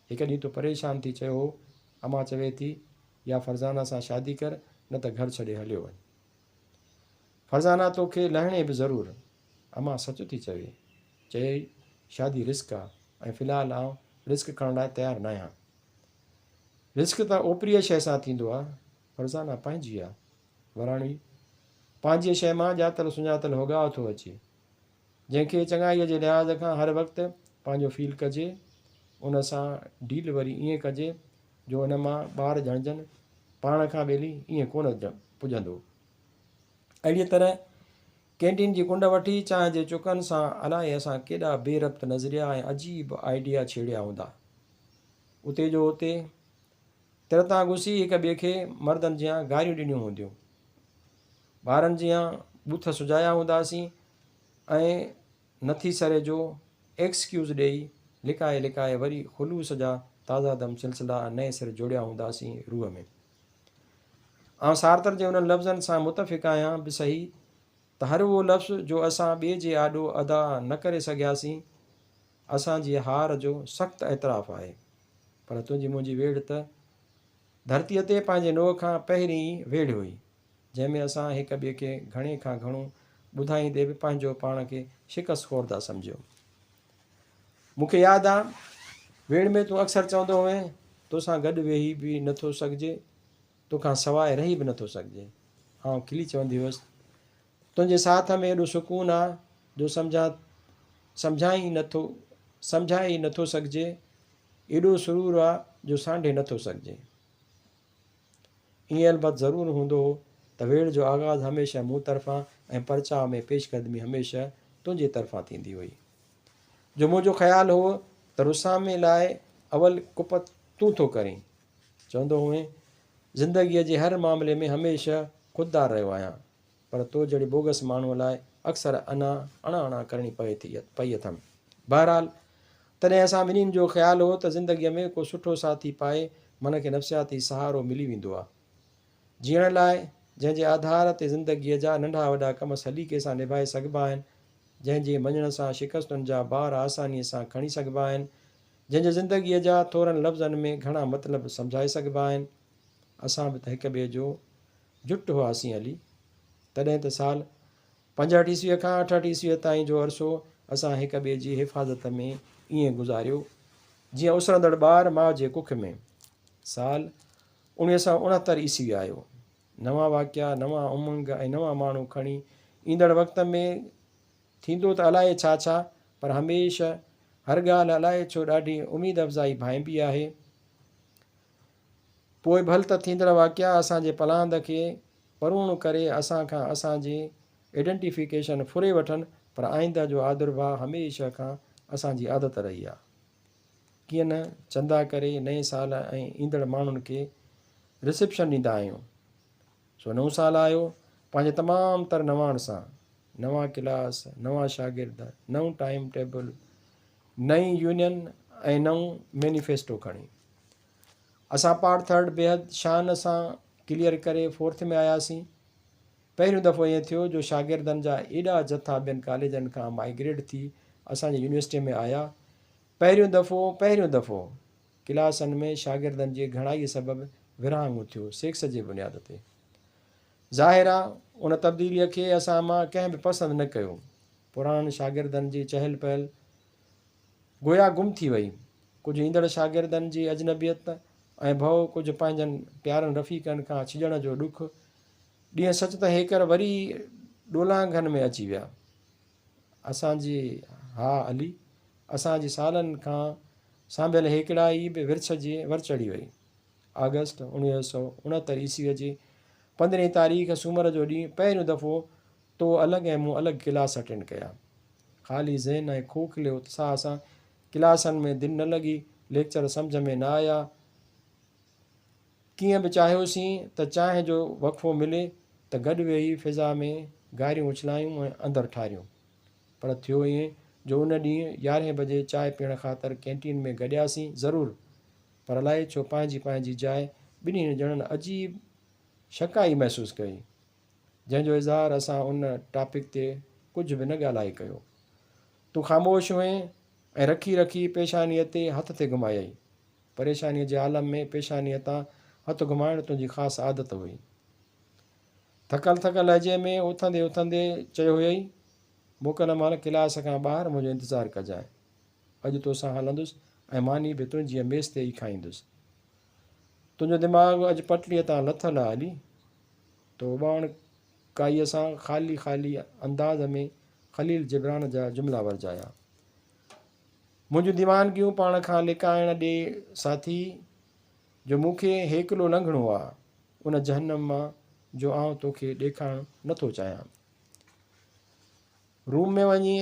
A: هڪ ڏينهن تو پريشان ٿي چيو هو، امان چوي ٿي يا فرزانه سان شادي ڪر نه ته گهر ڇڏي هليو وڃ. فرزانه توکي لهڻي به ضرور. امان سچ ٿي چوي. چيائين، شادي رسڪ آ ۽ في الحال آئون رسڪ کڻڻ لاء تيار ناهيان. رسڪ ته اوپريء شيء سان ٿيندو آ، فرزانه پنهنجي آ. وراڻي، پنهنجيء شيء مان ڄاتل سڃاتل هوڳاء ٿو اچي. جنهن کي چڱائيء جي لحاظ کان هر وقت پنهنجو فيل ڪجي، ان سان ڊيل وري ائين ڪجي جو ان مان ٻار ڄڻجن، پاڻ کان ٻيلي ائين ڪونه پڄندو. اهڙيء طرح ڪينٽين جي ڪنڊ وٺي چانهه جي چڪن سان الائي اسان ڪيڏا بي ربط نظريا ۽ عجيب آئيڊيا ڇيڙيا هوندا. اتي جو اتي تر تان گسي هڪ ٻئي کي مردن جيان گاريون ڏنيون هونديون. ٻارن جيان ٻوٿ سجايا هونداسين ۽ نٿي سري جو ايڪسڪيوز ڏيئي لڪائي لڪائي وري خلوص جا تازه دم سلسلا نئين سر جوڙيا هونداسين روح ۾. آئون سارتر جي انهن لفظن سان متفق آهيان به سهي ته هر اهو لفظ جو اسان ٻئي جي آڏو ادا نه ڪري سگهياسين، اسان جي هار جو سخت اعتراف آهي. پر تنهنجي منهنجي ويڙهه ته ڌرتيء تي پنهنجي نوع کان پهرين ئي ويڙهه هئي، جنهن ۾ اسان هڪ ٻئي کي گهڻي کان گهڻو ٻڌائيندي به پنهنجو پاڻ کي شڪست خورده سمجهيو. مون کي ياد آ، ويڙهه ۾ تون اڪثر چوندو هئين، توسان گڏ ويهي به نه ٿو سگهجي، توکان سواء رهي به نه ٿو سگهجي. آئون کلي چوندي هيس، تنهنجي ساٿ ۾ ايڏو سڪون آ، جو سمجهان سمجهائي ئي نه ٿو سمجهائي ئي نه ٿو سگهجي، ايڏو سرور آ، جو سانڍي نه ٿو سگهجي. ائين البت ضرور هوندو هو ته ويڙهه جو آغاز هميشه مون طرفان ۽ پرچاء ۾ پيش قدمي هميشه تنهنجي طرفان ٿيندي هئي. جو منهنجو خيال هو ته رسامي لاء اول ڪپت تون ٿو ڪرين. چوندو هئين، زندگيء جي هر معاملي ۾ هميشه خوددار رهيو آهيان، پر تو جهڙي بوگس ماڻهوء لاء اڪثر انا اڻا اڻا ڪرڻي پئي ٿي پئي اٿم. بهرحال، تڏهن اسان ٻنهين جو خيال هو ته زندگيء ۾ ڪو سٺو ساٿي پائي من کي نفسياتي سهارو ملي ويندو آ. جيئڻ لاء جنهن جي آڌار تي زندگيء جا ننڍا وڏا ڪم سليقي سان نڀائي سگهبا آهن، جنهن جي مڃڻ سان شڪستن جا بار آسانيء سان کڻي سگهبا آهن، جنهن جي زندگيء جا ٿورن لفظن ۾ گهڻا مطلب سمجهائي سگهبا آهن. اسان به ته هڪ ٻئي جو جٽ هئاسين علي. تڏهن ته سال 65 عيسويء کان 68 عيسويء تائين جو عرصو اسان هڪ ٻئي جي حفاظت ۾ ائين گذاريو، جيئن اسرندڙ ٻار ماء جي ڪک ۾. سال 1969 عيسوي آيو. نوان واقعا، نوان امنگ ۽ نوان ماڻهو کڻي ايندڙ وقت ۾ ٿيندو ته الائي ڇا ڇا، پر هميشه هر ڳالهه الائي ڇو ڏاڍي اميد افزائي ڀانئبي آهي. پوء ڀل ته ٿيندڙ واقعا اسان جي پلاند کي پروڻ ڪري اسان کان اسان جي ايڊنٽيفڪيشن ڦري وٺن، پر آئنده جو آڌرڀاء هميشه کان اسان جي عادت رهي آ. ڪيئن نه چندا ڪري نئين سال ۽ ايندڙ ماڻهن کي رسيپشن ڏيندا آهيون. سو نئون سال آيو پنهنجي تمام تر نواڻ سان. نوان ڪلاس، نوان شاگرد، نئون ٽائيم ٽيبل، نئين يونين ۽ نئون مينيفيسٽو کڻي. اسان پارٽ ٿرڊ بيحد شان سان ڪليئر ڪري فورٿ ۾ آياسين. پهريون دفعو ائين ٿيو جو شاگردن جا ايڏا جٿا ٻين ڪاليجن کان مائگريٽ ٿي اسان جي يونيورسٽي ۾ آيا. پهريون دفعو پهريون دفعو ڪلاسن ۾ شاگردن جي گهڻائي سبب ورهاڱو ٿيو سيڪس جي بنياد تي. ظاهر آ ان تبديليء کي اسان مان ڪنهن به پسند نه ڪيو. پراڻن شاگردن جي چهل پهل گويا گم ٿي وئي. ڪجهه ايندڙ شاگردن جي اجنبيت ۽ ڀؤ، ڪجهه پنهنجن پيارن رفيقن کان ڇڄڻ جو ڏک، ڏينهن سچ ته هيڪر وري ڏولانگهن ۾ اچي ويا. اسان جي ها علي، اسان جي سالن کان سانڀيل هيڪڙائي به ورڇ جي ور چڙهي وئي. آگسٽ 1969 عيسويء جي پندرهين تاريخ سومر جو ڏينهن پهريون دفعو تو الڳ ۽ مون الڳ ڪلاس اٽينڊ ڪيا. خالي ذهن ۽ کوکلي اتساهه سان ڪلاسن ۾ دل نه لڳي، ليڪچر سمجهه ۾ نه آيا. ڪيئن به چاهيوسين ته چانهه جو وقفو ملي ته گڏ ويهي فضا ۾ گاريون اڇلايون ۽ اندر ٺاريون. پر ٿيو ائين جو ان ڏينهن يارهين بجي چانهه پيئڻ خاطر ڪينٽين ۾ گڏياسين ضرور پر الائي ڇو پنهنجي پنهنجي جاء ٻنهي ڄڻن عجيب شڪائي محسوس ڪئي. جنهن جو اظهار اسان ان ٽاپڪ تي ڪجهه به نه ڳالهائي ڪيو. تون خاموش هئين ۽ رکي رکي پيشانيء تي هٿ ٿي گهمايئي. پريشانيء جي عالم ۾ پيشانيء تان هٿ گهمائڻ تنهنجي خاص عادت هئي. ٿڪل ٿڪل لهجي ۾ اٿندي اٿندي چيو هيئي، موڪل مهل ڪلاس کان ٻاهر منهنجو انتظار ڪجانء. اڄ توسان هلندس ۽ ماني به تنهنجيء ميز تي ئي کائيندس. تنهنجو دماغ اڄ پٽڙيء تان لٿل آ علي. تو اٻاڻڪائيء سان خالي خالي انداز ۾ خليل جبران جا جملا ورجايا. منهنجون ديوانگيون پاڻ کان لڪائڻ ڏي ساٿي، جو مون کي هيڪلو لنگهڻو آ، ان جهنم مان جو آئون توکي ڏيکارڻ نه ٿو چاهيان. روم ۾ وڃي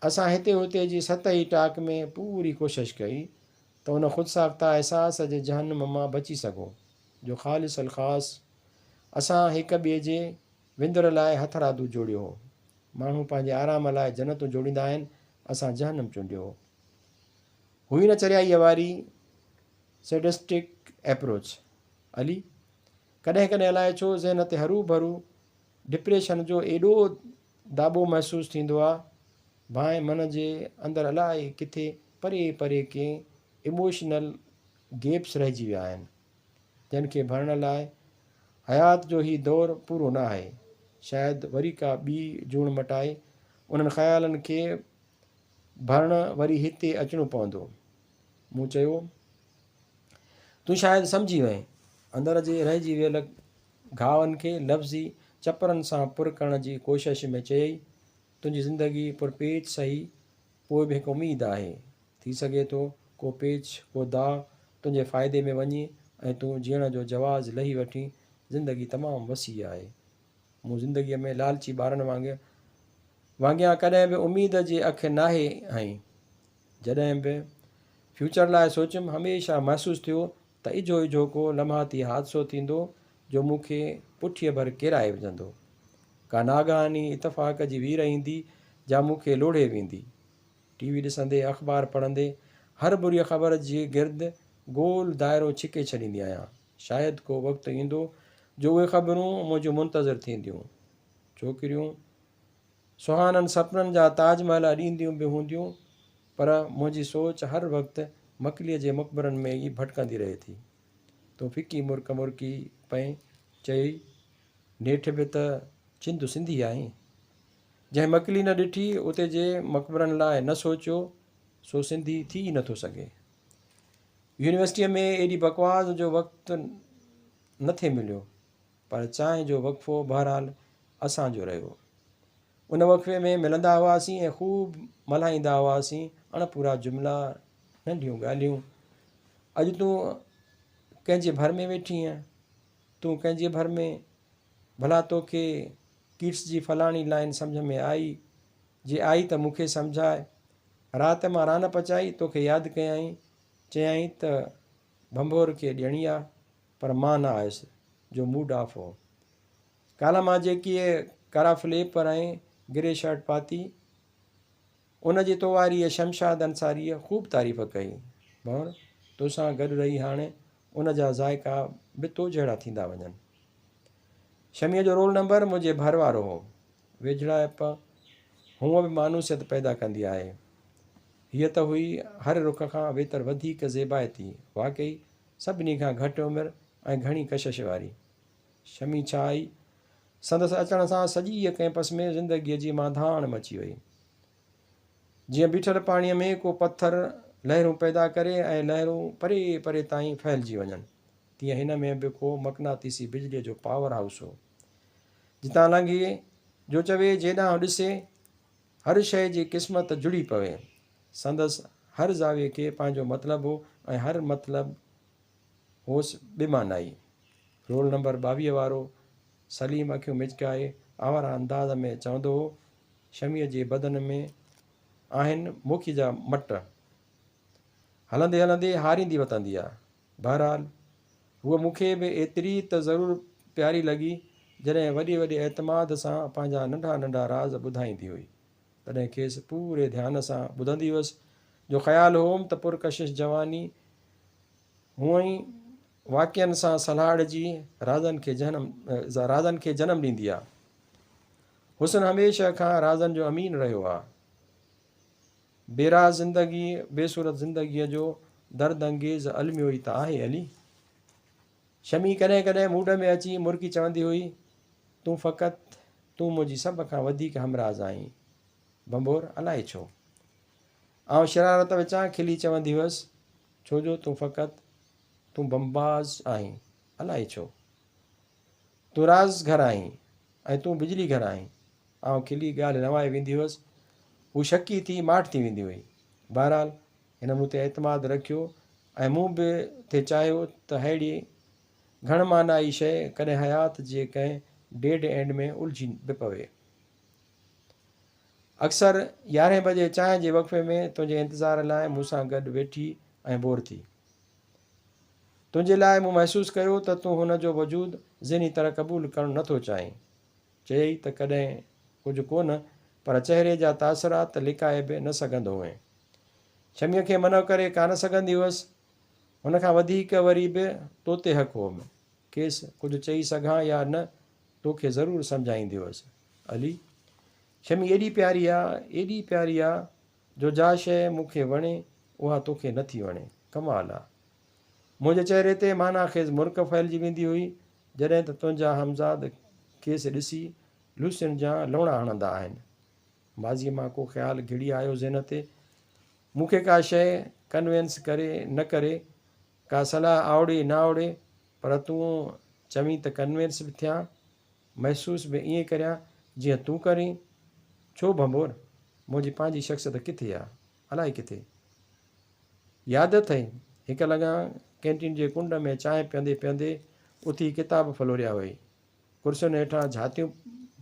A: اسان هتي هتي جي سطحي ٽاڪ ۾ پوري ڪوشش ڪئي ته ان خودساخته احساس جي جهنم مان بچي سگهون، جو خالص الخاص اسان هڪ ٻئي جي وندر لاء هٿرادو جوڙيو هو. ماڻهو پنهنجي آرام لاء جنتون جوڙيندا آهن، اسان جهنم چونڊيو هو. هئي نه چريائيء واري Sadistic Approach. Ali, ڪڏهن ڪڏهن الائي ڇو ذهن تي هروڀرو ڊپريشن جو ايڏو داٻو محسوس ٿيندو آ، ڀانء من جي اندر الائي ڪٿي پري پري ڪي Emotional Gaps رهجي ويا آهن. جن کي ڀرڻ لاء حيات جو هي دور پورو نه آهي. شايد وري ڪا ٻي جوڻ مٽائي انهن خيالن کي ڀرڻ وري هتي اچڻو پوندو. مون چيو، تون شايد سمجهي وئين. اندر جي رهجي ويل گهاون کي لفظي چپرن سان پر ڪرڻ جي ڪوشش ۾ چيئي، تنهنجي زندگي پرپيچ سهي، پوء به هڪ اميد آهي. ٿي سگهي ٿو ڪو پيچ، ڪو داء تنهنجي فائدي ۾ وڃي ۽ تون جيئڻ جو جواز لهي وٺين. زندگي تمام وسيع آهي. مون زندگيء ۾ لالچي ٻارن وانگيان ڪڏهن به اميد جي اک ناهي هنئي. جڏهن به فيوچر لاء سوچيم، هميشه محسوس ٿيو ته اجهو اجهو ڪو لمحاتي حادثو ٿيندو جو مون کي پٺيء ڀر ڪيرائي وجهندو. ڪا ناگهاني اتفاق جي وير ايندي جا مون کي لوڙهي ويندي. ٽي وي ڏسندي، اخبار پڙهندي هر بريء خبر جي گرد گول دائرو ڇڪي ڇڏيندي آهيان. شايد ڪو وقت ايندو جو اهي خبرون منهنجون منتظر ٿينديون. ڇوڪريون سهانن سپنن جا تاج محل اڏينديون به هونديون پر منهنجي سوچ هر وقت مڪليء جي مقبرن ۾ ئي ڀٽڪندي رهي ٿي. تون ڦڪي مرڪ مرڪي پئين، چيئي، نيٺ به ته جند سنڌي آهين. جنهن مڪلي نه ڏٺي، اتي جي مقبرن لاء نه سوچيو، سو سنڌي ٿي ئي نٿو سگهي. يونيورسٽيء ۾ ايڏي بڪواس جو وقت نه ٿي مليو، پر چانهه جو وقفو بهرحال اسان جو رهيو. ان وقفي ۾ ملندا هئاسين ۽ خوب ملهائيندا هئاسين، اڻ پورا جملا، ننڍيون ڳالهيون. اڄ تون ڪنهن جي ڀر ۾ ويٺينء؟ تون ڪنهن جي ڀر ۾؟ ڀلا توکي ڪيٽس جي فلاڻي لائين سمجهه ۾ آئي؟ جي آئي ته مون کي سمجهاء. رات مان ران پچائي توکي ياد ڪيائين، چيائين ته ڀنڀور کي ڏيڻي آ، پر مان نه آيس، جو موڊ آف هو. ڪالهه مان جيڪي ڪارا فليپر ۽ گري شرٽ پاتي، ان جي تو واريء شمشاد انصاريء خوب تعريف ڪئي. ڀنور، توسان گڏ رهي هاڻي ان جا ذائقا به تو جهڙا ٿيندا وڃن. شميء جو رول نمبر منهنجي ڀر وارو هو. ويجهڙائپ هونء به مانوسيت پيدا ڪندي آهي. هيء ته هئي هر رخ کان ويتر وڌيڪ زيبائتي، واقعي سڀني کان گهٽ عمر ۽ گهڻي ڪشش واري. شمي ڇا آئي؟ سندس اچڻ سان سڄيء ڪئمپس ۾ زندگيء جي مانڌاڻ مچي وئي. جيئن بيٺل پاڻيء ۾ ڪو پٿر لهرون پيدا ڪري ۽ لهرون پري پري تائين ڦهلجي وڃن، تيئن هن ۾ به ڪو مقناطيسي بجليء جو پاور هائوس هو. جتان لنگهي، جو چوي، جيڏانهن ڏسي، هر شيء جي قسمت جڙي پوي. سندس هر زاويي کي پنهنجو مطلب هو ۽ هر مطلب هوس ٻه معنائي. رول نمبر 22 وارو سليم اکيون مچڪائي آواره انداز ۾ چوندو هو، شميء جي بدن ۾ آهن موکيء جا مٽ. هلندي هلندي هاريندي وتندي آ. بهرحال هوء مون کي به ايتري ته ضرور پياري لڳي، جڏهن وڏي وڏي اعتماد سان پنهنجا ننڍا ننڍا راز ٻڌائيندي هئي، تڏهن کيس پوري ڌيان سان ٻڌندي هيس، جو خيال هوم ته پرڪشش جواني هونئن ئي واقعن سان سلهاڙجي رازن کي جنم رازن کي جنم ڏيندي آ. حسن هميشه کان رازن جو امين رهيو آ. بي راز زندگي، بي صورت زندگيء جو درد انگيز الميو ئي ته آهي علي! شمي ڪڏهن ڪڏهن موڊ ۾ اچي مرڪي چوندي هئي، تون فقط تون منهنجي سڀ کان وڌيڪ همراز آهين. ڀنڀور، الائي ڇو؟ آئون شرارت وچان کلي چوندي هيس، ڇو جو تون فقط تون بمباز آهين، الائي ڇو؟ تون راز گهر آهين ۽ تون بجلي گهر آهين. آئون کلي ڳالهه لنوائي ويندي هيس. هوء شڪي ٿي ماٺ ٿي ويندي هئي. بهرحال هن مون تي اعتماد رکيو ۽ مون به ٿي چاهيو ته ههڙي گهڻ معنائي شيء ڪڏهن حيات جي ڪنهن ڊيڊ اينڊ ۾ الجهي به پوي. اڪثر يارهين بجي چانهه جي وقفي ۾ تنهنجي انتظار لاء مون سان گڏ ويٺي ۽ بور ٿي. تنهنجي لاء مون محسوس ڪيو ته تون هن جو وجود ذهني طرح قبول ڪرڻ نه ٿو چاهين. چيئي ته ڪڏهن ڪجهه ڪونه، پر چهري جا تاثرات لڪائي به نه سگهندو هئين. شميء کي منع ڪري ڪانه سگهندي هئس. هن کان وڌيڪ وري به توتي حق هوم. کيس ڪجهه چئي سگهان يا نه، توکي ضرور سمجهائيندي هئس. علي! شمي ايڏي پياري آ، ايڏي پياري آ، جو جا شيء مون کي وڻي، اها توکي نه ٿي وڻي. ڪمال آ. منهنجي چهري تي معنيٰ خيز مرڪ ڦهلجي ويندي هئي، جڏهن ته تنهنجا همزاد کيس ڏسي لوسين جيان لوڻا هڻندا آهن. ماضيء مان ڪو خيال گهڙي آيو ذهن تي. مون کي ڪا شيء ڪنوينس ڪري نه ڪري، ڪا صلاح آوڙي نه آوڙي، پر تون چوين ته ڪنوينس به ٿيان، محسوس به ائين ڪريان جيئن تون ڪرين. ڇو ڀنڀور؟ منهنجي پنهنجي شخصيت ڪٿي آ؟ الائي ڪٿي. ياد اٿئي، هڪ لڳان ڪينٽين جي ڪنڊ ۾ چانهه پيئندي پيئندي اٿي ڪتاب ڦلوريا هئي. ڪرسين هيٺان جهاتيون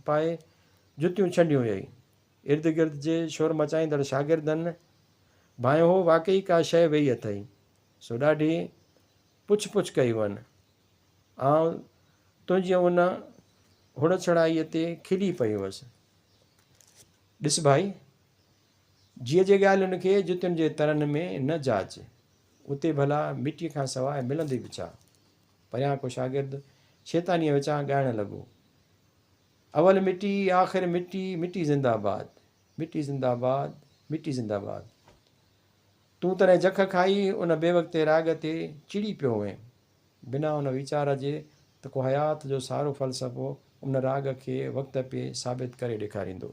A: پائي جتيون ڇنڊيون هيئي. ارد گرد جي شور مچائيندڙ شاگردن ڀانئيو هو واقعي ڪا شيء ويئي اٿئي. سو ڏاڍي پڇ پڇ ڪئي هئن. آئون تنهنجي ان هڙڇڙائيء تي کلي پئي هئس. ڏس ڀائي، جيء جي ڳالهين کي جتين جي ترن ۾ نه جاچ. اتي ڀلا مٽيء کان سواء ملندي به ڇا؟ پريان ڪو شاگرد شيطانيء وچان ڳائڻ لڳو. اول مٽي، آخر مٽي، مٽي زنده باد، مٽي زنده باد، مٽي زنده باد. تون تڏهن جک کائي ان بي وقتي راڳ تي چڙي پيو هئين. بنا ان ويچار جي ته ڪو حيات جو سارو فلسفو ان راڳ کي وقت پي ثابت ڪري ڏيکاريندو.